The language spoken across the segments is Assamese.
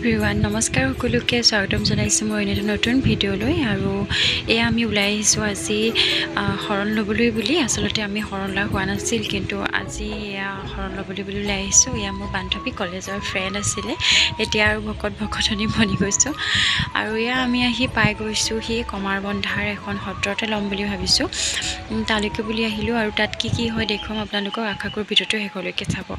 এভৰিৱান, নমস্কাৰ সকলোকে স্বাগতম জনাইছোঁ মই এনে নতুন ভিডিঅ'লৈ। আৰু এয়া আমি ওলাই আহিছোঁ আজি শৰণ ল'বলৈ বুলি। আচলতে আমি শৰণ লোৱা হোৱা নাছিল, কিন্তু আজি এয়া শৰণ ল'বলৈ বুলি ওলাই আহিছোঁ। এয়া মোৰ বান্ধৱী কলেজৰ ফ্ৰেণ্ড আছিলে, এতিয়া আৰু ভকত ভকতনি বনি গৈছোঁ। আৰু এয়া আমি আহি পাই গৈছোঁ সেই কমাৰবন্ধাৰ এখন সত্ৰতে ল'ম বুলি ভাবিছোঁ, তালৈকে বুলি আহিলোঁ। আৰু তাত কি কি হয় দেখুৱাম আপোনালোকক, আশা কৰোঁ ভিডিঅ'টো শেষলৈকে চাব।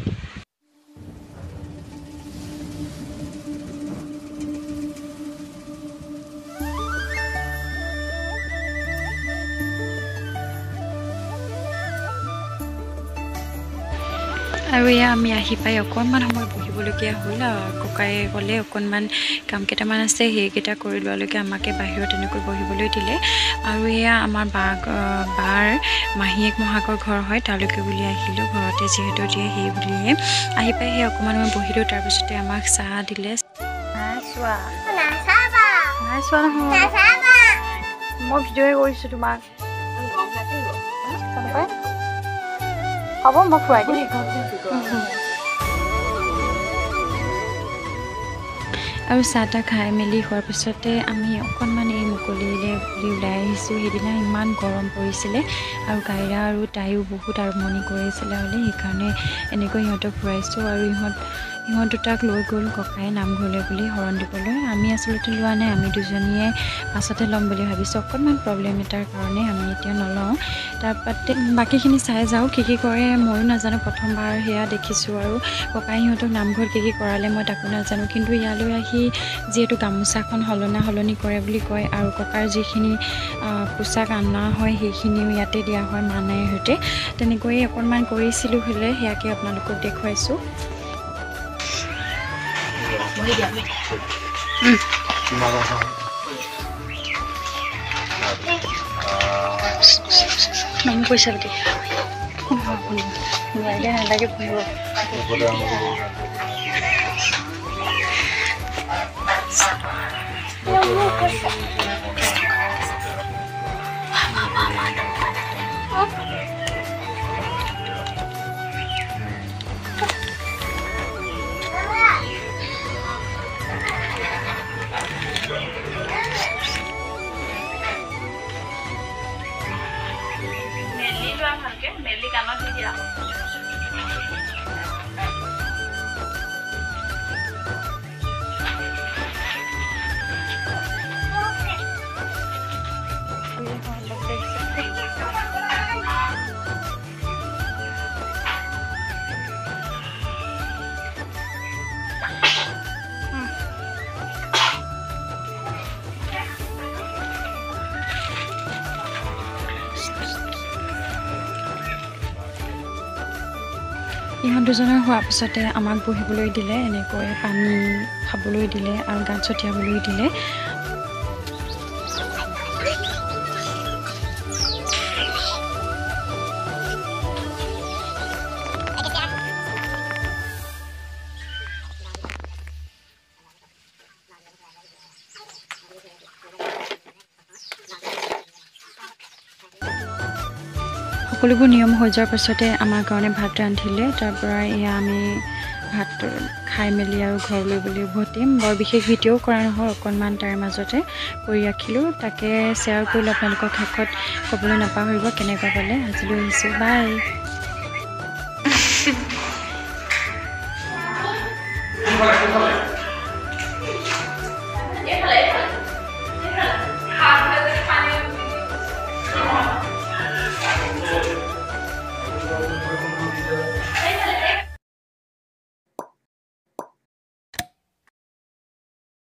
আৰু এয়া আমি আহি পাই অকণমান সময় বহিবলগীয়া হ'ল। ককায়ে ক'লে অকণমান কাম কেইটামান আছে, সেইকেইটা কৰি লোৱালৈকে আমাকে বাহিৰত এনেকৈ বহিবলৈ দিলে। আৰু এয়া আমাৰ বাৰ মাহীয়েক মহাকৰ ঘৰ হয়, তালৈকে বুলি আহিলোঁ। ঘৰতে যিহেতু দিয়ে সেই বুলিয়ে আহি পাই সেই অকণমান সময় বহিলোঁ। তাৰপিছতে আমাক চাহ দিলে। নাই চোৱা নহয়, মই ভিডিঅ'হে কৰিছোঁ তোমাক। হ'ব, মই খুৱাই দিম। আৰু চাহ তাহ খাই মেলি হোৱাৰ পিছতে আমি অকণমান এই মুকলিলৈ বুলি ওলাই আহিছোঁ। সেইদিনা ইমান গৰম পৰিছিলে আৰু গাইৰা আৰু তাইও বহুত আমনি কৰিছিলে হ'লে, সেইকাৰণে এনেকৈ সিহঁতক ফুৰাইছোঁ। আৰু ইহঁত দুটাক লৈ গ'ল ককাই নামঘৰলৈ বুলি শৰণ দিবলৈ। আমি আচলতে লোৱা নাই, আমি দুজনীয়ে পাছতে ল'ম বুলি ভাবিছোঁ। অকণমান প্ৰব্লেম এটাৰ কাৰণে আমি এতিয়া নলওঁ। তাৰপাতে বাকীখিনি চাই যাওঁ কি কি কৰে ময়ো নাজানো, প্ৰথমবাৰ সেয়া দেখিছোঁ। আৰু ককাই সিহঁতক নামঘৰত কি কি কৰালে মই তাকো নাজানো। কিন্তু ইয়ালৈ আহি যিহেতু গামোচাখন সলনা সলনি কৰে বুলি কয়, আৰু ককাৰ যিখিনি পোচাক অনা হয় সেইখিনিও ইয়াতে দিয়া হয় মানাইৰ সৈতে। তেনেকৈয়ে অকণমান কৰিছিলোঁ হ'লে সেয়াকে আপোনালোকক দেখুৱাইছোঁ। পইচা পাতি নোৱাৰিলে নালাগে পঢ়িব। ইহঁত দুজনৰ হোৱাৰ পিছতে আমাক বহিবলৈ দিলে, এনেকৈ পানী খাবলৈ দিলে আৰু গাত ছটিয়াবলৈ দিলে। সকলোবোৰ নিয়ম হৈ যোৱাৰ পাছতে আমাৰ কাৰণে ভাত ৰান্ধিলে। তাৰপৰা এয়া আমি ভাত খাই মেলি আৰু ঘৰলৈ বুলি উভতিম। বৰ বিশেষ ভিডিঅ'ও কৰা নহ'ল, অকণমান তাৰ মাজতে কৰি ৰাখিলোঁ, তাকে শ্বেয়াৰ কৰিলোঁ আপোনালোকক। শেষত ক'বলৈ নাপাহৰিব কেনেকুৱা পালে। আজিলৈ আহিছোঁ, বাই।